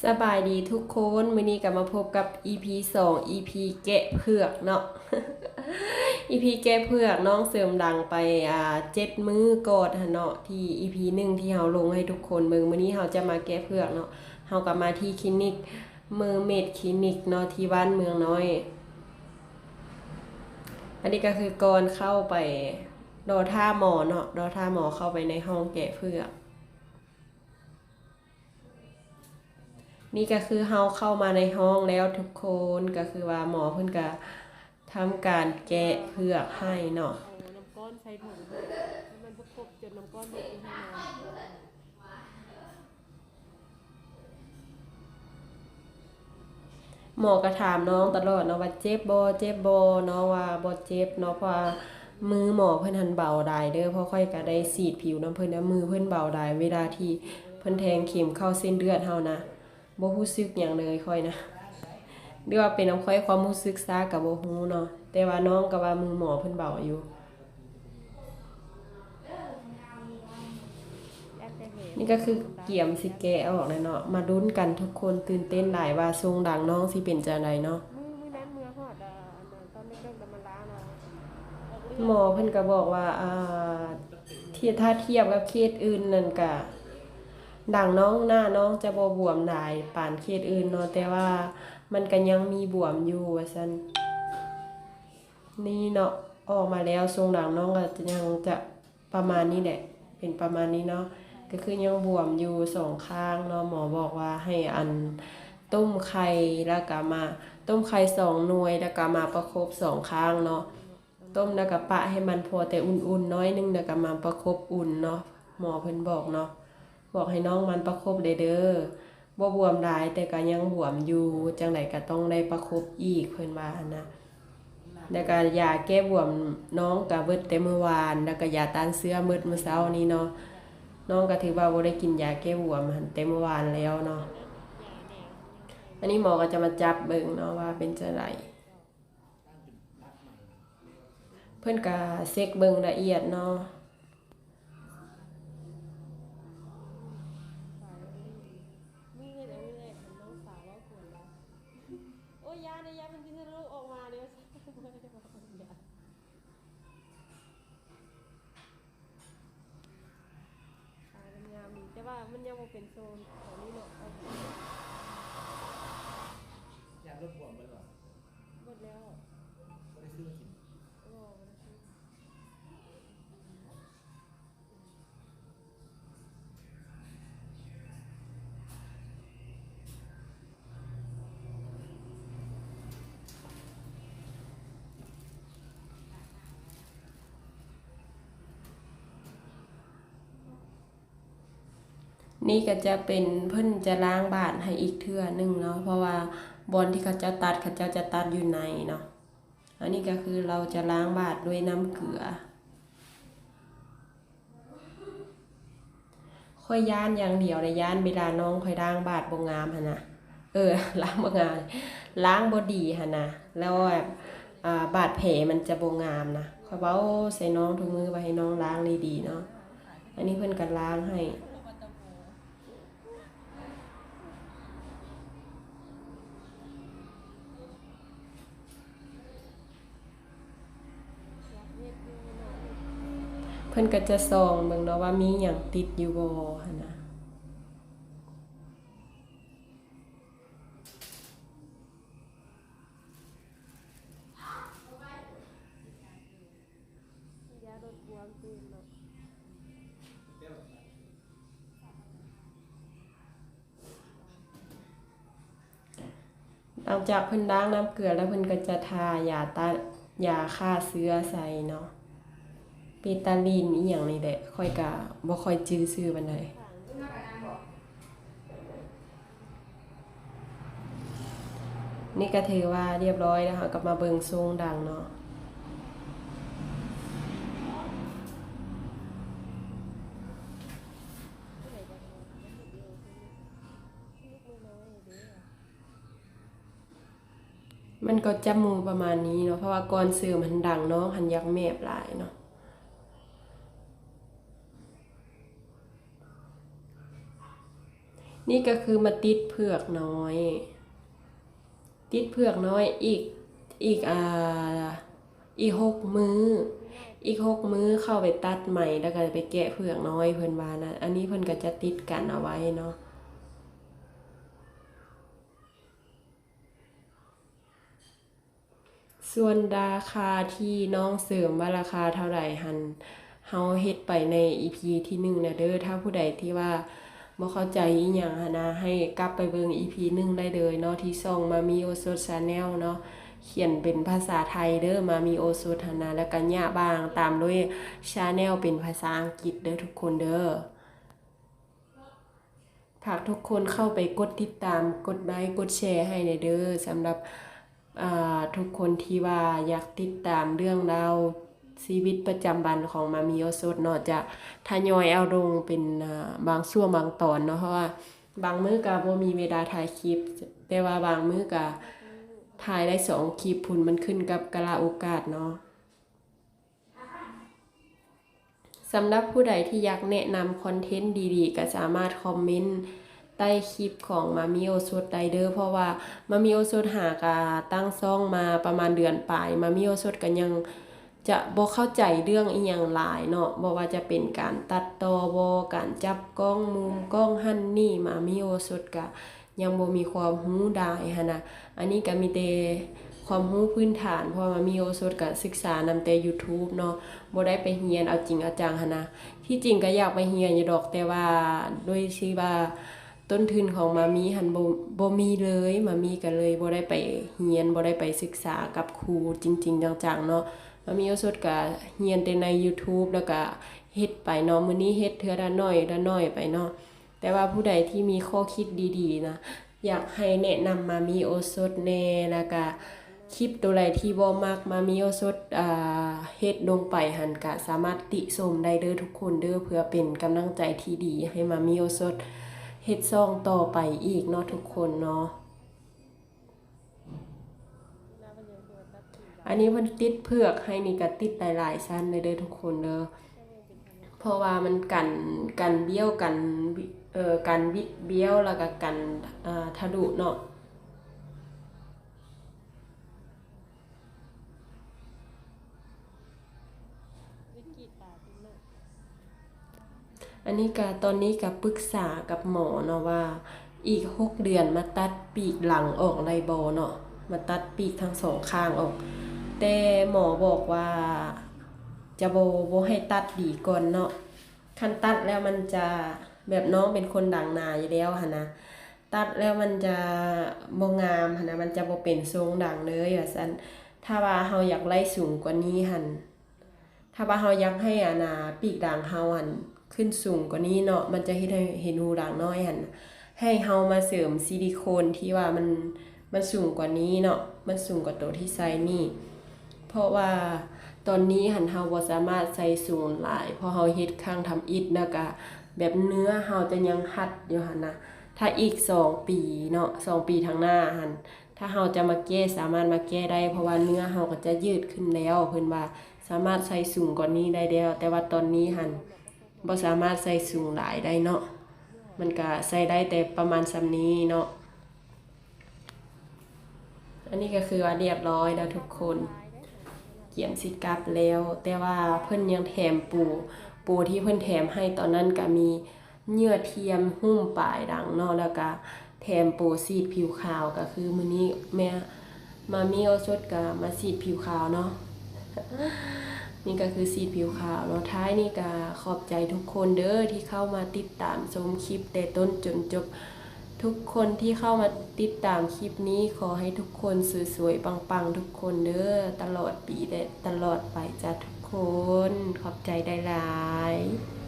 ສະບາຍດີທຸກຄົນ, ມື້ນີ້ກໍມາພົບກັບອີພີສອງ ອີພີແກະເຜືອກເນາະ. ອີພີແກະເຜືອກ ນ້ອງເສີມດັງໄປ ອ່າ ເຈັດມື້ກ່ອນຫັ້ນເນາະ, ທີ່ອີພີໜຶ່ງທີ່ເຮົາລົງໃຫ້ທຸກຄົນເບິ່ງ. ມື້ນີ້ເຮົາຈະມາແກະເຜືອກເນາະ, ເຮົາກໍມາທີ່ຄລີນິກ ເມີເມດຄລີນິກເນາະ ທີ່ບ້ານເມືອງນ້ອຍ. ອັນນີ້ກໍຄືກ່ອນເຂົ້າໄປລໍຖ້າໝໍເນາະ, ລໍຖ້າໝໍເຂົ້າໄປໃນຫ້ອງແກະເຜືອກ. ນີ້ກໍຄືເຮົາເຂົ້າມາໃນຫ້ອງແລ້ວທຸກຄົນ, ກໍຄືວ່າໝໍເພິ່ນກໍທຳການແກະເຜືອກໃຫ້ເນາະ. ເອົານ້ຳກ້ອນໃສ່ຖົງ ໃຫ້ມັນປະຄົບຈົນນ້ຳກ້ອນເບິດຢູ່ຫັ້ນນະ. ໝໍກໍຖາມນ້ອງຕະຫຼອດເນາະວ່າ ເຈັບບໍ່ ເຈັບບໍ່ເນາະ, ວ່າບໍ່ເຈັບເນາະ, ເພາະວ່າມືໝໍເພິ່ນຫັ້ນເບົາຫຼາຍເດີ້, ເພາະຂ້ອຍກໍໄດ້ສີດຜິວນຳເພິ່ນນະ, ມືເພິ່ນເບົາຫຼາຍ ເວລາທີ່ເພິ່ນແທງເຂັມເຂົ້າເສັ້ນເລືອດເຮົານະ, ບໍ່ຮູ້ສຶກຫຍັງເລີຍຂ້ອຍນະ. ຫຼືວ່າເປັນນຳຂ້ອຍຄວາມຮູ້ສຶກຊ້າກໍບໍ່ຮູ້ເນາະ, ແຕ່ວ່ານ້ອງກໍວ່າມືໝໍເພິ່ນເບົາຢູ່. ນີ້ກໍຄືກຽມຊິແກະອອກແລ້ວເນາະ, ມາລຸ້ນກັນທຸກຄົນ, ຕື່ນເຕັ້ນຫຼາຍວ່າຊົງດັງນ້ອງຊິເປັນຈັ່ງໃດເນາະ. ມື້ ມື້ນັ້ນເມືອຮອດ ອາ ອັນນັ້ນ ຕອນເລິກໆ ກໍມາລາເນາະ. ໝໍເພິ່ນກໍບອກວ່າ ອ່າ ທີ່ ຖ້າທຽບກັບເຂດອື່ນນັ້ນກະ ດັງນ້ອງ ໜ້ານ້ອງຈະບໍ່ບວມຫຼາຍປານເຂດອື່ນເນາະ, ແຕ່ວ່າມັນກໍຍັງມີບວມຢູ່ວ່າຊັ້ນ. ນີ້ເນາະ ອອກມາແລ້ວ, ຊົງດັງນ້ອງກໍຍັງຈະປະມານນີ້ແຫຼະ, ເປັນປະມານນີ້ເນາະ, ກໍຄືຍັງບວມຢູ່ສອງຂ້າງເນາະ. ໝໍບອກວ່າໃຫ້ອັນ ຕົ້ມໄຂ່ ແລ້ວກໍມາ ຕົ້ມໄຂ່ສອງໜ່ວຍ ແລ້ວກໍມາປະຄົບສອງຂ້າງເນາະ. ຕົ້ມແລ້ວກໍປະໃຫ້ມັນພໍແຕ່ອຸ່ນໆ ໜ້ອຍໜຶ່ງ ແລ້ວກໍມາປະຄົບອຸ່ນເນາະ, ໝໍເພິ່ນບອກເນາະ. ບອກໃຫ້ນ້ອງມັນປະຄົບແດ່ເດີ້, ບໍ່ບວມຫຼາຍ ແຕ່ກໍຍັງບວມຢູ່, ຈັ່ງໃດກໍຕ້ອງໄດ້ປະຄົບອີກ ເພິ່ນວ່າຫັ້ນນະ. ແລ້ວກໍຢາແກ້ບວມນ້ອງກໍເບິດແຕ່ມື້ວານ, ແລ້ວກໍຢາຕ້ານເຊື້ອເບິດມື້ເຊົ້ານີ້ເນາະ. ນ້ອງກໍຖືວ່າບໍ່ໄດ້ກິນຢາແກ້ບວມຫັ້ນແຕ່ມື້ວານແລ້ວເນາະ. ອັນນີ້ໝໍກໍຈະມາຈັບເບິ່ງເນາະວ່າເປັນຈັ່ງໃດ. ເພິ່ນກະເຊັກເບິ່ງລະອຽດເນາະ. ໂອ້ຍ ຢ່າເດີ້ ຢ່າ ມັນຊິທະລຸອອກມາເດີ້. ຂາມັນງາມດີ ແຕ່ວ່າມັນຍັງບໍ່ເປັນໂຊນແຖວນີ້ເນາະ. ຢາລົດບວມເບິດແລ້ວ ເບິດແລ້ວ. ບໍ່ໄດ້ຊື້ມາກິນ ບໍ່ ບໍ່ໄດ້ຊື້. ນີ້ກໍຈະເປັນ ເພິ່ນຈະລ້າງບາດໃຫ້ອີກເທື່ອໜຶ່ງເນາະ, ເພາະວ່າບ່ອນທີ່ເຂົາເຈົ້າຕັດ ເຂົາເຈົ້າຈະຕັດຢູ່ໃນເນາະ. ອັນນີ້ກໍຄືລາວຈະລ້າງບາດດ້ວຍນ້ຳເກືອ. ຂ້ອຍຢ້ານຢ່າງດຽວເລີຍ ຢ້ານເວລານ້ອງຂ້ອຍລ້າງບາດບໍ່ງາມຫັ້ນນະ, ເອີ ລ້າງບໍ່ງາມ ລ້າງບໍ່ດີຫັ້ນນະ, ແລ້ວແບບ ອ່າ ບາດແຜມັນຈະບໍ່ງາມນະ. ຂ້ອຍເວົ້າໃສ່ນ້ອງທຸກມື້ວ່າໃຫ້ນ້ອງລ້າງດີໆເນາະ. ອັນນີ້ເພິ່ນກໍລ້າງໃຫ້. ເພິ່ນກໍຈະສ່ອງເບິ່ງເນາະວ່າມີຫຍັງຕິດຢູ່ບໍ່ຫັ້ນນະ. ຢາລົດບວມຕື່ມເນາະ. ຫຼັງຈາກເພິ່ນລ້າງນ້ຳເກືອແລ້ວ ເພິ່ນກໍຈະທາຢາຕ້ານ ຢາຂ້າເຊື້ອໃສ່ເນາະ, ເປຕາລິນອີ່ຫຍັງນີ້ແຫຼະ, ຂ້ອຍກະບໍ່ຄ່ອຍຈື່ຊື່ປານໃດ. ນີ້ກໍຖືວ່າຮຽບຮ້ອຍແລ້ວ, ເຮົາກໍມາເບິ່ງຊົງດັງເນາະ. ມັນກໍຈະໝູປະມານນີ້ເນາະ, ເພາະວ່າກ່ອນເສີມຫັ້ນດັງ ນ້ອງຫັ້ນຢາກແມບຫຼາຍເນາະ. ນີ້ກໍຄືມາຕິດເຜືອກນ້ອຍ ຕິດເຜືອກນ້ອຍອີກ ອີກ ອ່າ ອີກຫົກມື້ ອີກຫົກມື້ເຂົ້າໄປຕັດໄໝ ແລ້ວກໍໄປແກະເຜືອກນ້ອຍ ເພິ່ນວ່ານະ. ອັນນີ້ເພິ່ນກໍຈະຕິດກັນເອົາໄວ້ເນາະ. ສ່ວນລາຄາທີ່ນ້ອງເສີມວ່າລາຄາເທົ່າໃດຫັ້ນ ເຮົາເຮັດໄປໃນອີພີທີໜຶ່ງແລ້ວເດີ. ຖ້າຜູ້ໃດທີ່ວ່າບໍ່ເຂົ້າໃຈອີ່ຫຍັງຫັ້ນນະ ໃຫ້ກັບໄປເບິ່ງອີພີໜຶ່ງໄດ້ເລີຍເນາະ ທີ່ຊ່ອງມາມີໂອສົດ Channel ເນາະ. ຂຽນເປັນພາສາໄທເດີ ມາມີໂອສົດຫັ້ນນະ ແລ້ວກໍຍະບາງຕາມດ້ວຍ Channel ເປັນພາສາອັງກິດເດີທຸກຄົນເດີ. ຝາກທຸກຄົນເຂົ້າໄປກົດຕິດຕາມ ກົດໄລ ກົດແຊໃຫ້ແດ່ເດີ. ສຳລັບ ອ່າ ທຸກຄົນທີ່ວ່າຢາກຕິດຕາມເລື່ອງລາວຊີວິດປະຈຳວັນຂອງມາມີໂອສົດເນາະ ຈະທະຍອຍເອົາລົງເປັນ ອ່າ ບາງຊ່ວງບາງຕອນເນາະ ເພາະວ່າບາງມື້ກໍບໍ່ມີເວລາຖ່າຍຄລິບ ແຕ່ວ່າບາງມື້ກໍຖ່າຍໄດ້ສອງຄລິບພຸ້ນ ມັນຂຶ້ນກັບກາລະໂອກາດເນາະ. ສຳລັບຜູ້ໃດທີ່ຢາກແນະນຳຄອນເທັນດີໆ ກໍສາມາດຄອມເມັນໃຕ້ຄລິບຂອງມາມີໂອສົດໄດ້ເດີ ເພາະວ່າມາມີໂອສົດຫາກະຕັ້ງຊ່ອງມາປະມານເດືອນປາຍ ມາມີໂອສົດກໍຍັງຈະບໍ່ເຂົ້າໃຈເລື່ອງອີ່ຫຍັງຫຼາຍເນາະ ບໍ່ວ່າຈະເປັນການຕັດຕໍ່ບໍ ການຈັບກ້ອງມຸມກ້ອງຫັ້ນນີ້ ມາມີໂອສົດກະ ຍັງບໍ່ມີຄວາມຮູ້ຫຼາຍຫັ້ນນະ. ອັນນີ້ກໍມີແຕ່ຄວາມຮູ້ພື້ນຖານ ເພາະວ່າມີໂອສົດກໍສຶກສານຳແຕ່ YouTube ເນາະ ບໍ່ໄດ້ໄປຮຽນເອົາຈິງເອົາຈັງຫັ້ນນະ. ທີ່ຈິງກໍຢາກໄປຮຽນຢູ່ດອກ ແຕ່ວ່າດ້ວຍທີ່ວ່າຕົ້ນທຶນຂອງມາມີຫັ້ນບໍ່ ບໍ່ມີເລີຍ ມາມີກໍເລີຍບໍ່ໄດ້ໄປຮຽນ ບໍ່ໄດ້ໄປສຶກສາກັບຄູຈິງໆຈັງໆເນາະ. ມາມີໂອສົດກໍຮຽນແຕ່ໃນ YouTube ແລ້ວກໍເຮັດໄປເນາະ ມື້ນີ້ເຮັດເທື່ອລະໜ້ອຍລະໜ້ອຍໄປເນາະ. ແຕ່ວ່າຜູ້ໃດທີ່ມີຂໍ້ຄິດດີໆນະ ຢາກໃຫ້ແນະນຳມາມີໂອສົດແດ່ ແລ້ວກະຄລິບໂຕໃດທີ່ບໍ່ມັກ ມາມີໂອສົດ ອ່າ ເຮັດລົງໄປຫັ້ນ ກະສາມາດຕິຊົມໄດ້ເດີທຸກຄົນເດີ ເພື່ອເປັນກຳລັງໃຈທີ່ດີໃຫ້ມາມີໂອສົດເຮັດຊ່ອງຕໍ່ໄປອີກເນາະທຸກຄົນເນາະ. ອັນນີ້ເພິ່ນຕິດເຜືອກໃຫ້ນີ້ ກະຕິດຫຼາຍໆຊັ້ນເລີຍເດີທຸກຄົນເດີ ເພາະວ່າມັນກັນ ກັນບ້ຽວ ກັນ ເອີ ກັນບິດບ້ຽວ ແລ້ວກະກັນ ເອີ ທະລຸເນາະ. ອັນນີ້ກະ ຕອນນີ້ກະປຶກສາກັບໝໍເນາະວ່າ ອີກຫົກເດືອນມາຕັດປີກຫຼັງອອກໄດ້ບໍ່ເນາະ ມາຕັດປີກທັງສອງຂ້າງອອກ ແຕ່ໝໍບອກວ່າຈະບໍ່ ບໍ່ໃຫ້ຕັດດີກ່ອນເນາະ ຄັນຕັດແລ້ວມັນຈະ ແບບນ້ອງເປັນຄົນດັງໜ້າຢູ່ແລ້ວຫັ້ນນະ ຕັດແລ້ວມັນຈະບໍ່ງາມຫັ້ນນະ ມັນຈະບໍ່ເປັນຊົງດັງເລີຍວ່າຊັ້ນ. ຖ້າວ່າເຮົາຢາກໄລ່ສູງກວ່ານີ້ຫັ້ນ ຖ້າວ່າເຮົາຢາກໃຫ້ອັນນ່າ ປີກດັງເຮົາຫັ້ນຂຶ້ນສູງກວ່ານີ້ເນາະ ມັນຈະເຮັດໃຫ້ເຫັນຮູດັງນ້ອຍຫັ້ນ ໃຫ້ເຮົາມາເສີມຊິລິໂຄນທີ່ວ່າມັນ ມັນສູງກວ່ານີ້ເນາະ ມັນສູງກວ່າໂຕທີ່ໃສ່ນີ້ ເພາະວ່າຕອນນີ້ຫັ້ນເຮົາບໍ່ສາມາດໃສ່ສູງຫຼາຍ ເພາະເຮົາເຮັດຄັ້ງທຳອິດ ແລ້ວກະແບບເນື້ອເຮົາຈະຍັງຮັດຢູ່ຫັ້ນນະ. ຖ້າອີກສອງປີເນາະ ສອງປີທາງໜ້າຫັ້ນ ຖ້າເຮົາຈະມາແກ້ ສາມາດມາແກ້ໄດ້ ເພາະວ່າເນື້ອເຮົາກໍຈະຍືດຂຶ້ນແລ້ວ ເພິ່ນວ່າສາມາດໃສ່ສູງກວ່ານີ້ໄດ້ແລ້ວ ແຕ່ວ່າຕອນນີ້ຫັ້ນບໍ່ສາມາດໃສ່ສູງຫຼາຍໄດ້ເນາະ ມັນກະໃສ່ໄດ້ແຕ່ປະມານສ່ຳນີ້ເນາະ. ອັນນີ້ກໍຄືວ່າລຽບຮ້ອຍແລ້ວທຸກຄົນ ກຽມຊິກັບແລ້ວ ແຕ່ວ່າເພິ່ນຍັງແຖມປູ ປູທີ່ເພິ່ນແຖມໃຫ້ຕອນນັ້ນກໍມີເຫຍື່ອທຽມຫຸ້ມປາຍຫຼັງເນາະ ແລ້ວກໍແຖມໂປສີດຜິວຂາວ ກໍຄືມື້ນີ້ແມ່ ມາມີໂອສົດກໍມາສີດຜິວຂາວເນາະ ນີ້ກໍຄືສີດຜິວຂາວເນາະ. ທ້າຍນີ້ກໍຂອບໃຈທຸກຄົນເດີທີ່ເຂົ້າມາຕິດຕາມຊົມຄລິບແຕ່ຕົ້ນຈົນຈົບ ທຸກຄົນທີ່ເຂົ້າມາຕິດຕາມຄລິບນີ້ ຂໍໃຫ້ທຸກຄົນສວຍໆປັງໆທຸກຄົນເດີ ຕະຫຼອດປີ ແລະ ຕະຫຼອດໄປຈ້າທຸກຄົນ. ຂອບໃຈຫຼາຍໆ.